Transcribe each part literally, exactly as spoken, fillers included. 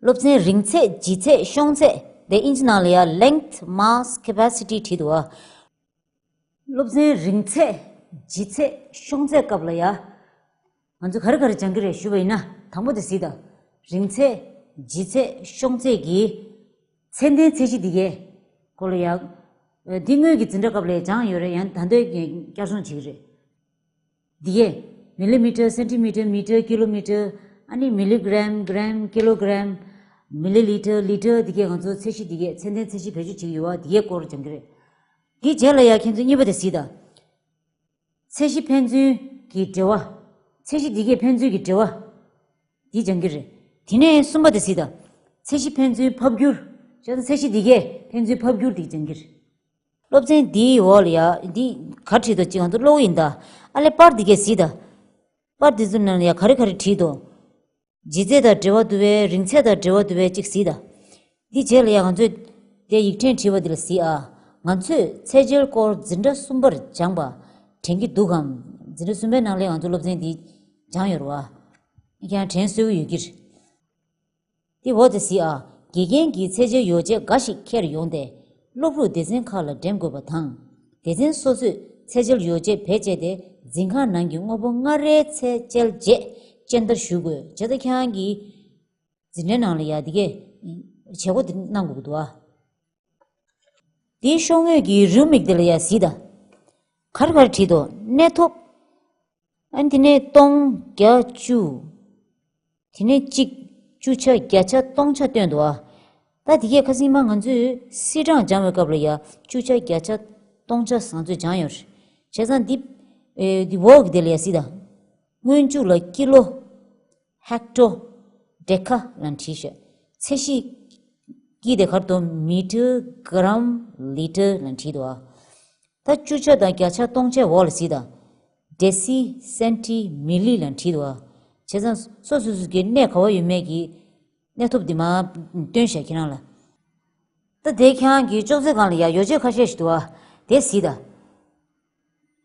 སློབ་ཚན་རིང་ཚད། ལྗིད་ཚད། ཤོང་ཚད་དེ་ཨིན་ཇི་ནང་ལ་ཡ་length, mass, capacity བྲིས་འདུག་ཨ། སློབ་ཚན་རིང་ཚད། ལྗིད་ཚད། ཤོང་ཚད་སྐབས་ལ་ཡ། ང་ཚོ་ག་རེ་ག་རེ་སྦྱང་གི་རེད་ཞུས་པ་ཡིན་ན། དང་པོ་དེ་གཟིགས་དང་། རིང་ཚད། ལྗིད་ཚད། ཤོང་ཚད་ཀྱི་ཚད་ལྡན་ཚད་གཞི་འདི་གའི་སྐོར་ལ་ཡ། ཨ། འདི་སྔོན་གྱི་འཛིན་གྲྭ་སྐབས་ལ་ཡ་སྦྱངས་ཡོད་རེད། ཡང་ད་ལྟ་བསྐྱར་སྦྱོང་བྱེད་ཀྱི་རེད། འདི་གས། མི་ལི་མི་ཊར། སེན་ཊི་མི་ཊར། མི་ཊར། ཀི་ལོ་མི་ཊར། ཨ་ནི་མི་ལི་གྷི་རམ། གྷི་རམ། ཀི་ལོ་གྷི་རམ། མི་ལི་ལི་ཊར། ལི་ཊར། འདི་གས་ང་ཚོ་ཚད་གཞི་འདི་གས། ཚད་ལྡན་ཚད་གཞི་བེད་སྤྱོད་བྱེད་ཀྱི་ཡོད་པ་འདི་གས་སྐོར་སྦྱང་གི་རེད། འདི་རྗེས་ལ་ཡ་ཁྱེད་ཚོ་གཉིས་པ་དེ་གཟིགས་དང་། ཚད་གཞི་ཕན་ཚུན་གྱི་འབྲེལ་བ། ཚད་གཞི་འདི་གས་ཕན་ཚུན་གྱི་འབྲེལ་བ། འདི་སྦྱང་གི་རེད། དེ་ནས་གསུམ་པ་དེ་གཟིགས་དང་། ཚད་གཞི་ཕན་ཚུན་ཕབ་སྒྱུར། བྱས་ཙང་ཚད་གཞི་འདི་གས་ཕན་ཚུན་ཕབ་སྒྱུར་འདི་སྦྱང་གི་རེད། སློབ་ཚན་འདིའི་འོག་ལ་ཡ་འདི་ག་བྲིས་འདུག་ཅིག་ང་ཚོ་ཀློག་གི་ཡིན་ད། ཨ་ལས་པར་འདི་གས་གཟིགས་དང་། པར་འདི་ཚོ་ནང་ལ་ཡ་ག་རེ་ག་རེ་བྲིས་འདུག་ལྗིད་ཚད་དང་འབྲེལ་བ་འདུག་པས། རིང་ཚད་དང་འབྲེལ་བ་འདུག་པས་ཅིག་གཟིགས་དང་། འདི་རྗེས་ལ་ཡ་ང་ཚོས་དེ་ཡིག་ཕྲེང་བྲིས་པ་འདི་ལ་གཟིགས་ཨ། ང་ཚོས་ཚད་འཇལ་སྐོར་འཛིན་གྲྭ་གསུམ་པར་སྦྱངས་པ་དྲན་གྱི་འདུག་གམ། འཛིན་གྲྭ་གསུམ་པའི་ནང་ལ་ང་ཚོ་སློབ་ཚན་འདི་སྦྱངས་ཡོད་རེད་པ། ཁྱེད་རང་དྲན་གསོ་གི་ཡོད་ཀྱི་རེད། དེ་འོག་དེ་གཟིགས་ཨ། དགེ་རྒན་གྱིས་ཚད་འཇལ་ཡོ་བྱད་འགའ་ཞིག་འཁྱེར་ཡོང་སྟེ། སློབ་ཕྲུག་སྡེ་ཚན་ཁག་ལ་འགྲེམས་དགོས་པ་དང་། སྡེ་ཚན་སོ་སོས་ཚད་འཇལ་ཡོ་བྱད་བེད་སྤྱད་དེ། འཛིན་ཁང་ནང་གི་དངོས་པོ་ལྔ་རེའི་ཚད་འཇལ་རྗེས་སྦྱོང་བརྡར་ཞུ་དགོས། བྱས་ཙང་ཁྱེད་རང་གིས་འཛིན་གྲྭའི་ནང་ལ་ཡ་འདི་གས་བྱེད་སྒོ་འདི་གནང་དགོས་ཀྱི་འདུག་ཨ། དེའི་ཤོག་ངོས་ཀྱི་རེའུ་མིག་དེ་ལ་ཡ་གཟིགས་དང་། ག་རེ་ག་རེ་བྲིས་འདུག་གནས་ཐོབ། ཨ་ནི་དེ་ནས་སྟོང་། བརྒྱ། བཅུ། དེ་ནས་གཅིག་བཅུ་ཆ། བརྒྱ་ཆ། སྟོང་ཆ་བཏོན་འདུག་ཨ། ད་དེ་གས་ཁ་སང་མ་ང་ཚོས་སིལ་གྲངས་སྦྱང་བའི་སྐབས་ལ་ཡ་བཅུ་ཆ། བརྒྱ་ཆ། སྟོང་ཆ་ང་ཚོས་སྦྱངས་ཡོད་རེད། བྱས་ཙང་འདི། ཨེ། འདི་འོག་གི་དེ་ལ་ཡ་གཟིགས་དང་། སྔོན་འཇུག་ལ་ཀི་ལོ། ཧེག་ཊོ། ཌེ་ཀ་ལབ་བྲིས་ཤག་ཚད་གཞི་ཀི་དེ་གར་དུ་མི་ཊར། གྷི་རམ། ལི་ཊར་ལབ་བྲིས་འདུག་ཨ། ད་བཅུ་ཆ་དང་བརྒྱ་ཆ། སྟོང་ཆའི་འོག་ལ་གཟིགས་དང་། ཌེ་སི། སེན་ཊི། མི་ལི་ལབ་བྲིས་འདུག་ཨ། བྱས་ཙང་སོ་སོ་སོ་གི་གནས་ག་བ་ཡོད་མེད་ཀྱི་གནས་ཐོབ་འདི་མར་བཏོན་ཤག་ཁྱེད་རང་ལ། ད་དེ་ཁྱེད་རང་གི་ཅོག་ཙེ་སྒང་ལ་ཡ་ཡོ་བྱད་ཁ་ཤས་ཤིག་འདུག་ཨ། དེ་གཟིགས་དང་།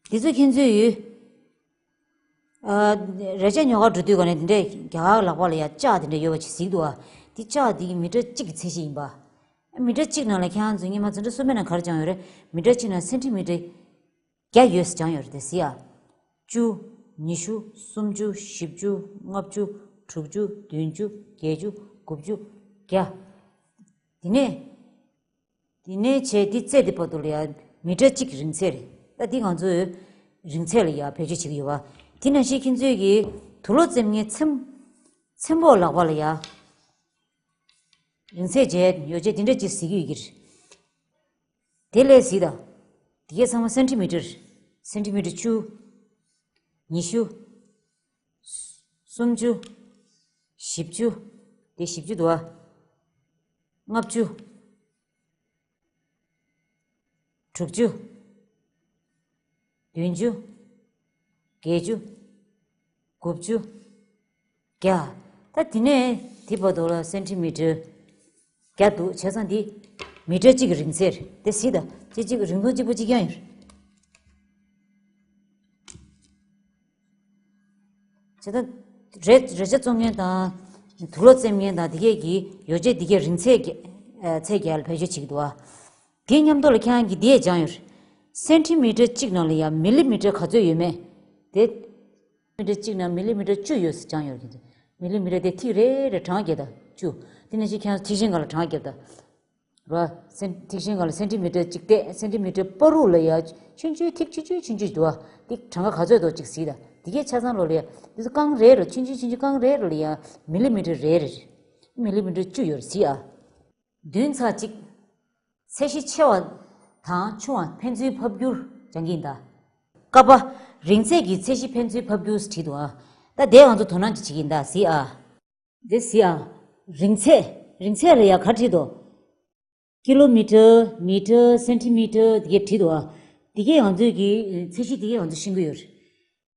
འདི་ཚོ་ཁྱེད་ཚོས་ཡུལ། ཨ། རས་ཆ་ཉོ་གར་འགྲོ་དུས་ག་ནས་འདི་འདྲའི་རྒྱ་གར་ལག་པ་ལ་ཡ་ལྕགས་འདི་འདྲ་ཡོད་པ་ཅིག་གཟིགས་འདུག་ཨ། འདི་ལྕགས་འདི་མི་ཊར་གཅིག་གི་ཚད་གཞི་ཡིན་པ། མི་ཊར་གཅིག་ནང་ལ་ཁྱེད་རང་ཚོ་སྔོན་མ་འཛིན་གྲྭ་གསུམ་པའི་ནང་ག་རེ་སྦྱངས་ཡོད་རེད། མི་ཊར་གཅིག་ནང་སེན་ཊི་མི་ཊར་བརྒྱ་ཡོད་ཟེར་སྦྱངས་ཡོད་རེད་དེ་གཟིགས་ཨ། བཅུ། ཉི་ཤུ། སུམ་ཅུ། བཞི་བཅུ། ལྔ་བཅུ། དྲུག་ཅུ། བདུན་ཅུ། བརྒྱད་ཅུ། དགུ་བཅུ། བརྒྱ། དེ་ནས། དེ་ནས་བྱས་འདི་རྩེ་འདི་བར་དུ་ལ་ཡ་མི་ཊར་གཅིག་རིང་ཚད་རེད། ད་འདི་ང་ཚོས་རིང་ཚད་ལ་ཡ་བེད་སྤྱོད་བྱེད་ཀྱི་ཡོད་པ། དེ་ནང་བཞིན་ཁྱེད་ཚོས་ཀྱི་དུག་ལོག་བཙེམ་མཁན་ཚེམ། ཚེམ་པོ་ལག་པ་ལ་ཡ་རིང་ཚད་བྱས་ཡོ་བྱད་འདི་འདྲ་ཅིག་གཟིགས་ཀྱི་ཡོད་ཀྱི་རེད། དེ་ལས་གཟིགས་དང་། འདི་གས་ཚང་མ་སེན་ཊི་མི་ཊར། སེན་ཊི་མི་ཊར་བཅུ། ཉི་ཤུ། སུམ་ཅུ། བཞི་བཅུ། དེ་བཞི་བཅུ་འདུག་ཨ། ལྔ་བཅུ། དྲུག་ཅུ། བདུན་ཅུ། བརྒྱད་ཅུ། དགུ་བཅུ། བརྒྱ། ད་དེ་ནས་དེ་བར་དུ་ལ་སེན་ཊི་མི་ཊར་བརྒྱ་འདུག་བྱས་ཙང་འདི་མི་ཊར་གཅིག་གི་རིང་ཚད་རེད་དེ་གཟིགས་དང་། ཅི་གཅིག་རིང་ཐུང་གཅིག་པ་གཅིག་རྐྱང་ཡོད་རེད། བྱས་ཙང་རས། རས་ཆ་བཙོང་མཁན་དང་། དུག་ལོག་བཙེམ་མཁན་དང་དེ་གས་ཀྱི་ཡོ་བྱད་དེ་གས་རིང་ཚད་ཀྱི། ཨ། ཚད་བརྒལ་བེད་སྤྱོད་བྱེད་ཀྱི་འདུག་ཨ། དེ་མཉམ་དུ་ལ་ཁྱེད་རང་གིས་འདི་ཡས་སྦྱངས་ཡོད་རེད། སེན་ཊི་མི་ཊར་གཅིག་ནང་ལ་ཡང་མི་ལི་མི་ཊར་ག་ཚོད་ཡོད་མེད་དེ། མི་ཊར་གཅིག་ནང་མི་ལི་མི་ཊར་བཅུ་ཡོད་ཟེར་སྦྱངས་ཡོད་རེད། མི་ལི་མི་ཊར་དེ་ཐིག་རེ་རེ་གྲངས་བརྒྱབ་དང་བཅུ། དེ་ནང་བཞིན་ཁྱེད་རང་ཐིག་ཤིང་སྒང་ལ་གྲངས་བརྒྱབ་དང་། རེད་པ། སེན། ཐིག་ཤིང་སྒང་ལ་སེན་ཊི་མི་ཊར་གཅིག་བལྟས། སེན་ཊི་མི་ཊར་བར་དུ་ལ་ཡ་ཆུང་ཆུང་ཐིག་ཆུང་ཆུང་ཆུང་ཆུང་འདུག་པ། དེ་གྲངས་ཀ་ག་ཚོད་འདུག་གཅིག་གཟིགས་དང་། དེ་གས་ཆ་ཚང་ལོ་ལ་ཡ་དེ་ཚོ་རྐང་རེ་རེ་ཆུང་ཆུང་ཆུང་ཆུང་རྐང་རེ་རེ་ལ་ཡ་མི་ལི་མི་ཊར་རེ་རེ་རེད། མི་ལི་མི་ཊར་བཅུ་ཡོད་རེད་གཟིགས་ཨ། བདུན་ཚེག་གཅིག་ཚད་གཞི་ཆེ་བ་དང་ཆུང་བ་ཕན་ཚུན་ཕབ་སྒྱུར་སྦྱང་གི་ཡིན་ད། ཀ་པ། རིང་ཚད་ཀྱི་ཚད་གཞི་ཕན་ཚུན་ཕབ་སྒྱུར་བྲིས་འདུག་ཨ། ད་དེ་ང་ཚོ་དོ་སྣང་ཅིག་བྱེད་ཀྱི་ཡིན་ད་གཟིགས་ཨ། འདི་གཟིགས་ཨ། རིང་ཚད། རིང་ཚད་ལ་ཡ་ག་རེ་བྲིས་འདུག་ཀི་ལོ་མི་ཊར། མི་ཊར། སེན་ཊི་མི་ཊར་དེ་གས་བྲིས་འདུག་ཨ། དེ་གས་ང་ཚོས་ཀྱི་ཚད་གཞི་དེ་གས་ང་ཚོས་ཤེས་ཀྱི་ཡོད་རེད།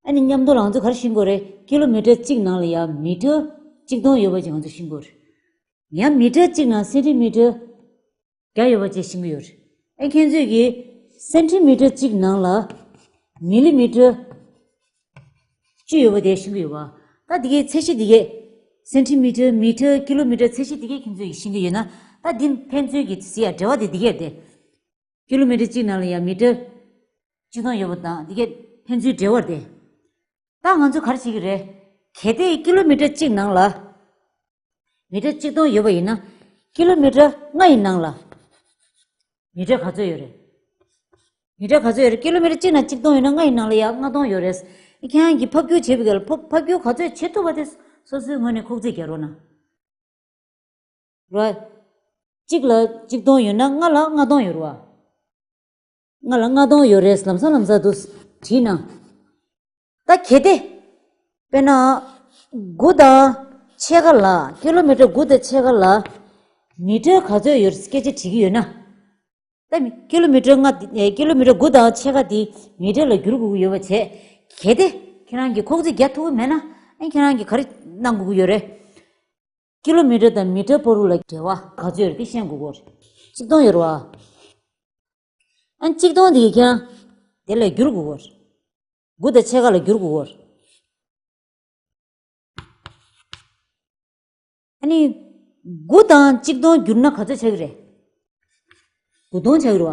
ཨ་ནི་མཉམ་དུ་ལ་ང་ཚོས་ག་རེ་ཤེས་ཀྱི་ཡོད་རེད། ཀི་ལོ་མི་ཊར་གཅིག་ནང་ལ་ཡ་མི་ཊར་གཅིག་སྟོང་ཡོད་པ་ཅིག་ང་ཚོས་ཤེས་ཀྱི་ཡོད་རེད། ཡང་མི་ཊར་གཅིག་ནང་སེན་ཊི་མི་ཊར་བརྒྱ་ཡོད་པ་བཅས་ཤེས་ཀྱི་ཡོད་རེད། ཨེ་ཁྱེད་ཚོས་ཀྱིས་སེན་ཊི་མི་ཊར་གཅིག་ནང་ལ་མི་ལི་མི་ཊར་བཅུ་ཡོད་པ་དེ་ཤེས་ཀྱི་ཡོད་པ། ད་འདི་གའི་ཚད་གཞི་འདི་གས་ སེན་ཊི་མི་ཊར། མི་ཊར། ཀི་ལོ་མི་ཊར། ཚད་གཞི་འདི་གས་ཁྱེད་ཚོས་ཀྱིས་ཤེས་ཀྱི་ཡོད་ན། ད་འདི་ཕན་ཚུན་གྱི་ཟེར་ཡ་འབྲེལ་བ་དེ་འདི་གས་རེད་དེ། ཀི་ལོ་མི་ཊར་གཅིག་ནང་ལ་ཡ་མི་ཊར་གཅིག་སྟོང་ཡོད་པ་དང་འདི་གས་ཕན་ཚུན་འབྲེལ་བ་རེད་དེ། ད་ང་ཚོས་ག་རེ་བྱེད་ཀྱི་རེད། གལ་ཏེ་ཀི་ལོ་མི་ཊར་གཅིག་ནང་ལ་མི་ཊར་གཅིག་སྟོང་ཡོད་པ་ཡིན་ན། ཀི་ལོ་མི་ཊར་ལྔ་ཡི་ནང་ལ་མི་ཊར་ག་ཚོད་ཡོད་རེད། མི་ཊར་ག་ཚོད་ཡོད་རེད། ཀི་ལོ་མི་ཊར་གཅིག་ནང་གཅིག་སྟོང་ཡོད་ན་ལྔ་ཡི་ནང་ལ་ཡ་ལྔ་སྟོང་ཡོད་རེད། ཁྱེད་རང་གིས་ཕབ་སྒྱུར་བྱེད་པའི་སྐབས་ལ་ཕབ་ཕབ་སྒྱུར་ག་ཚོད་བྱེད་ཐུབ་པ་དེ་སོ་སོའི་ངོས་ནས་ཁོག་རྩིས་རྒྱག་རོགས་གནང་། རོ། གཅིག་ལ་གཅིག་སྟོང་ཡོད་ན་ལྔ་ལ་ལྔ་སྟོང་ཡོད་རེད་བ། ལྔ་ལ་ལྔ་སྟོང་ཡོད་རེད། ལམ་སང་ལམ་སང་དུ་བྲིས་ན། ད་གལ་ཏེ། དཔེར་ན། དགུ་དང་ཕྱེད་ཀ་ལ། ཀི་ལོ་མི་ཊར་དགུ་དང་ཕྱེད་ཀ་ལ། མི་ཊར་ག་ཚོད་ཡོད་སྐད་ཆ་དྲིས་ཀྱི་ཡོད་ན། ད་ཀི་ལོ་མི་ཊར་ལྔ་དེ། ཀི་ལོ་མི་ཊར་དགུ་དང་ཕྱེད་ཀ་དེ་མི་ཊར་ལ་བསྒྱུར་དགོས་ཀྱི་ཡོད་པ་བྱས། གལ་ཏེ་ཁྱེད་རང་གིས་ཁོག་རྩིས་རྒྱག་ཐུབ་ཀྱི་མེད་ན། ཨ་ཁྱེད་རང་གིས་ག་རེ་གནང་དགོས་ཀྱི་ཡོད་རེད། ཀི་ལོ་མི་ཊར་དང་མི་ཊར་བར་དུ་ལ་འབྲེལ་བ་ག་ཚོད་ཡོད་རེད་དེ་ཤེས་དགོས་ཀྱི་ཡོད་རེད། གཅིག་སྟོང་ཡོད་རེད་བ། ཨ་གཅིག་སྟོང་དེ་ཁྱེད་རང་དེ་ལ་བསྒྱུར་དགོས་ཀྱི་ཡོད་རེད། དགུ་དང་ཕྱེད་ཀ་ལ་བསྒྱུར་དགོས་ཀྱི་ཡོད་རེད། ཨ་ནི། དགུ་དང་གཅིག་སྟོང་བསྒྱུར་ན་ག་ཚོད་ཆགས་ཀྱི་རེད། དགུ་སྟོང་ཆགས་ཀྱི་རེད་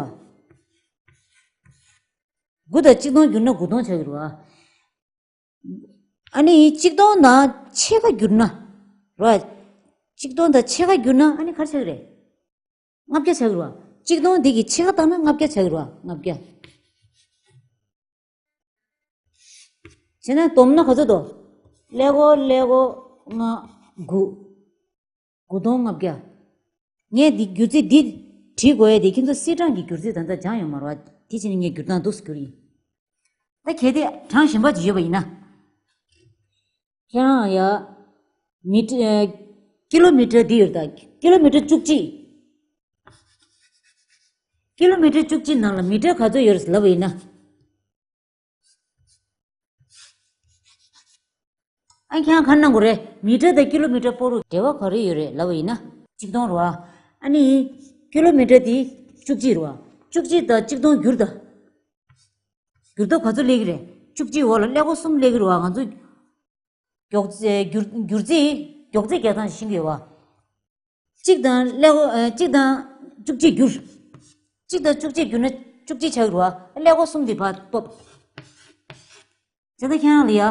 བ། དགུ་དང་གཅིག་སྟོང་བསྒྱུར་ན་དགུ་སྟོང་ཆགས་ཀྱི་རེད་བ། ཨ་ནི་གཅིག་སྟོང་དང་ཕྱེད་ཀ་བསྒྱུར་ན། རེད་བ། གཅིག་སྟོང་དང་ཕྱེད་ཀ་བསྒྱུར་ན་ཨ་ནི་ག་རེ་ཆགས་ཀྱི་རེད། ལྔ་བརྒྱ་ཆགས་ཀྱི་རེད་བ། གཅིག་སྟོང་འདི་གི་ཕྱེད་ཀ་བཏང་ན་ལྔ་བརྒྱ་ཆགས་ཀྱི་རེད་བ། ལྔ་བརྒྱ། བྱས་ན་བསྡོམས་ན་ག་ཚོད་འདུག། ཀླད་ཀོར་ཀླད་ཀོར་ལྔ། དགུ། དགུ་སྟོང་ལྔ་བརྒྱ། ངས་འདི་སྒྱུར་རྩིས་འདི་བྲིས་དགོས་ཡས་དེ་ཁྱེད་ཚོ་སིལ་གྲངས་ཀྱི་སྒྱུར་རྩིས་ད་ལྟ་སྦྱངས་ཡོད་མ་རེད་བ། དེ་བྱས་ནས་ངས་བསྒྱུར་སྟངས་འདུག་སེ་བསྒྱུར་ཡིན། ད་གལ་ཏེ་གྲངས་གཞན་པ་ཅིག་ཡོད་པ་ཡིན་ན། ཁྱེད་རང་ཡ། མི་ཊར། ཀི་ལོ་མི་ཊར་འདི་ཡོད་ད། ཀི་ལོ་མི་ཊར་བཅུ་གཅིག། ཀི་ལོ་མི་ཊར་བཅུ་གཅིག་ནང་ལ་མི་ཊར་ག་ཚོད་ཡོད་རེད་ལབ་པ་ཡིན་ན། ཨ་ཁྱེད་རང་ག་རེ་གནང་དགོས་རེད། མི་ཊར་དང་ཀི་ལོ་མི་ཊར་བར་དུ་འབྲེལ་བ་ག་རེ་ཡོད་རེད་ལབ་པ་ཡིན་ན། གཅིག་སྟོང་རེད་བ། ཨ་ནི། ཀི་ལོ་མི་ཊར་དེ་བཅུ་གཅིག་རེད་བ། བཅུ་གཅིག་དང་གཅིག་སྟོང་བསྒྱུར་དང་། བསྒྱུར་ཐོབ་ག་ཚོད་སླེབས་ཀྱི་རེད། བཅུ་གཅིག་འོག་ལ་ཀླད་ཀོར་གསུམ་སླེབས་ཀྱི་རེད་བ། ང་ཚོ། མགྱོགས་རྩིས་བསྒྱུར་བསྒྱུར་རྩིས་མགྱོགས་རྩིས་རྒྱག་སྟངས་ཤེས་ཀྱི་ཡོད་བ། གཅིག་དང་ཀླད་ཀོར་ཨ། གཅིག་དང་བཅུ་གཅིག་བསྒྱུར། གཅིག་དང་བཅུ་གཅིག་བསྒྱུར་ན་བཅུ་གཅིག་ཆགས་ཀྱི་རེད་བ། ཀླད་ཀོར་གསུམ་དེ་ཕར་སྤོབས། བྱས་ཙང་ཁྱེད་རང་ལ་ཡ།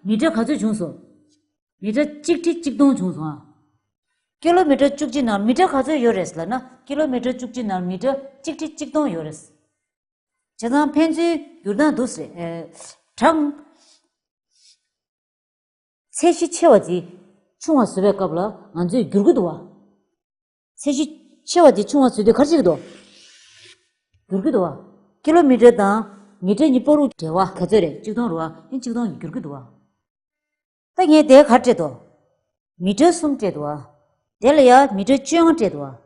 མི་ཊར་ག་ཚོད་བྱུང་སོང་། མི་ཊར་གཅིག་ཁྲི་གཅིག་སྟོང་བྱུང་སོང་ཨ། ཀི་ལོ་མི་ཊར་བཅུ་གཅིག་ནང་མི་ཊར་ག་ཚོད་ཡོད་རེད་ལབ་ན། ཀི་ལོ་མི་ཊར་བཅུ་གཅིག་ནང་མི་ཊར་གཅིག་ཁྲི་གཅིག་སྟོང་ཡོད་རེད། བྱས་ཙང་ཕན་ཚུན་བསྒྱུར་སྟངས་འདུག་སེ་རེད། ཨེ། གྲངས། ཚད་གཞི་ཆེ་བ་དེ་ཆུང་བ་བཟོ་བའི་སྐབས་ལ་ང་ཚོས་བསྒྱུར་གྱི་འདུག་བ། ཚད་གཞི་ཆེ་བ་དེ་ཆུང་བ་བཟོས་དུས་ག་རེ་བྱེད་ཀྱི་འདུག། བསྒྱུར་གྱི་འདུག་བ། ཀི་ལོ་མི་ཊར་དང་མི་ཊར་གཉིས་བར་དུ་འབྲེལ་བ་ག་ཚོད་རེད། གཅིག་སྟོང་རེད་བ། ཨེ་གཅིག་སྟོང་གིས་བསྒྱུར་གྱི་འདུག་བ། ད་ངས་དེ་ག་རེ་སྤྲད་འདུག། མི་ཊར་གསུམ་སྤྲད་འདུག་བ། དེ་ལ་ཡ་མི་ཊར་བཅོ་ལྔ་སྤྲད་འདུག་བ།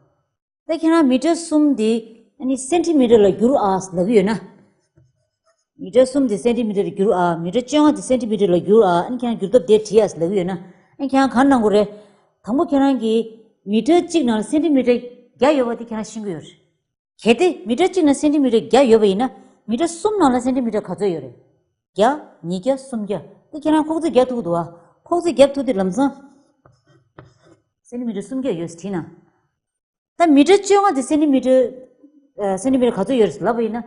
ད་ཁྱེད་རང་མི་ཊར་གསུམ་དེ་ཨ་ནི་སེན་ཊི་མི་ཊར་ལ་བསྒྱུར་ཨ་ལབ་ཀྱི་ཡོད་ན། མི་ཊར་གསུམ་དེ་སེན་ཊི་མི་ཊར་ལ་བསྒྱུར་ཨ། མི་ཊར་བཅོ་ལྔ་དེ་སེན་ཊི་མི་ཊར་ལ་བསྒྱུར་ཨ། ཨ་ནི་ཁྱེད་རང་བསྒྱུར་ཐབས་དེ་བྲིས་ཨ་ལབ་ཀྱི་ཡོད་ན། ཨ་ནི་ཁྱེད་རང་ག་རེ་གནང་དགོས་རེད། དང་པོ་ཁྱེད་རང་གིས་མི་ཊར་གཅིག་ནང་ལ་སེན་ཊི་མི་ཊར་བརྒྱ་ཡོད་པ་དེ་ཁྱེད་རང་ཤེས་ཀྱི་ཡོད་རེད། གལ་ཏེ་མི་ཊར་གཅིག་ནང་སེན་ཊི་མི་ཊར་བརྒྱ་ཡོད་པ་ཡིན་ན། མི་ཊར་གསུམ་ནང་ལ་སེན་ཊི་མི་ཊར་ག་ཚོད་ཡོད་རེད། བརྒྱ། ཉིས་བརྒྱ། སུམ་བརྒྱ། དེ་ཁྱེད་རང་ཁོག་རྩིས་རྒྱག་ཐུབ་ཀྱི་འདུག་བ། ཁོག་རྩིས་རྒྱག་ཐུབ་དུས་ལམ་སང་སེན་ཊི་མི་ཊར་སུམ་བརྒྱ་ཡོད་ཟེར་བྲིས་ན། ད་མི་ཊར་བཅོ་ལྔ་དེ་སེན་ཊི་མི་ཊར། ཨ། སེན་ཊི་མི་ཊར་ག་ཚོད་ཡོད་རེད་ལབ་པ་ཡིན་ན།